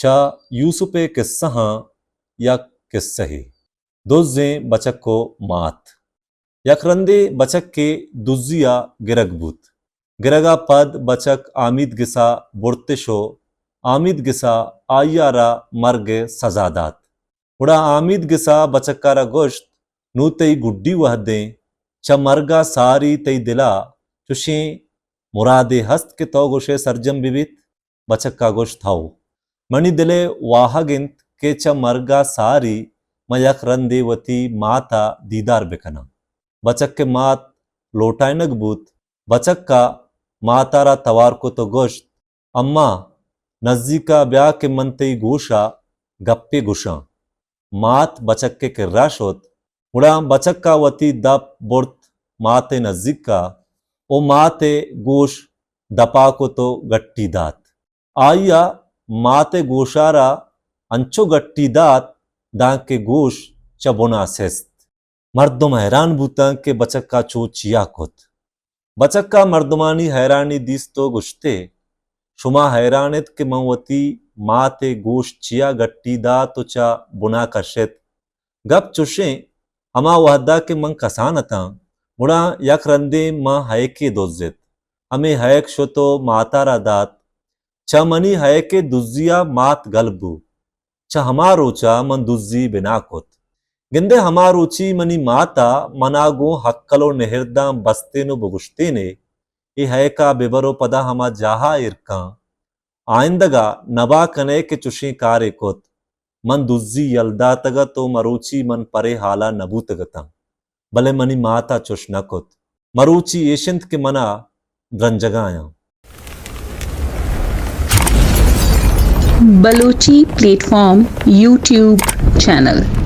چہ یوسپ ءِ کسہاں یک کسہے۔ دزیں بچک ءُ مات۔ یک رندے بچکے دزی ءَ گرگ بوت۔ گرگ ءَ پد بچک آمیدگس ءَ برتش ءُ آمیدگس ءَ آئی ءَ را مرگ ءِ سزا دات۔ گڑا آمیدگس ءَ بچک ءَ را گوشت، نوں تئی گڈی وھدیں، چہ مرگ ءَ ساری تئی دل ءَ چشیں مرادے ہست کہ تو گوشئے سرجم بہ بیت؟ بچک ءَ گوشت، ہئو، منی دل ءِ واہگ اِنت کہ چہ مرگ ءَ ساری من یک رندے وتی مات ءَ دیدار بہ کناں۔ بچک ءِ مات لوٹائینگ بوت۔ بچک ءَ مات ءَ را توار کت ءُ گوشت، اماں، نزیک ءَ بیا کہ من تئی گوش ءَ گپے گوشاں۔ مات بچک ءِ کرا شت۔ گڑا بچک ءَ وتی دپ برت مات ءِ نزیک ءَ ءُ مات ءِ گوش دپ ءَ کت ءُ گٹی دات۔ آئی ءَ مات ءِ گوش ءَ را انچو گٹی دات دانکہ گوش چہ بن ءَ سست۔ مردم حیران بوتاں کہ بچک ءَ چو چیا کت۔ بچک ءَ مردمانی حیرانی دیست ءُ گوشتے، شما حیران ات کہ من وتی مات ءِ گوش چیا گٹی دات ءُ چہ بن ءَ کشت؟ گپ چشیں، ہما وہد ءَ کہ من کسان اتاں، گڑا یک رندے من ہئیکے دزت۔ ہمے ہئیک شت ءُ مات ءَ را دات۔ چہ منی ہئیک ءِ دزی ءَ مات گل بو۔ چہ ہما روچ ءَ من دزی بنا کت۔ گندئے ہما روچی منی مات ءَ من ءَ گوں ہکل ءُ نہرداں بستین ءُ بگوشتینے، اے ہئیک ءَ ببر ءُ پدا ہما جاہ ءَ ایر کن۔ آئندگ ءَ نبا کنئے کہ چشیں کارے کت۔ من دزی یل داتگ ات ءُ مروچی من پرے ہال ءَ نہ بوتگ اتاں۔ بلے منی مات ءَ چش نہ کت۔ مروچی ایش اِنت کہ من ءَ درنجگ ءَ آیاں۔ Balochi plate form YouTube channel.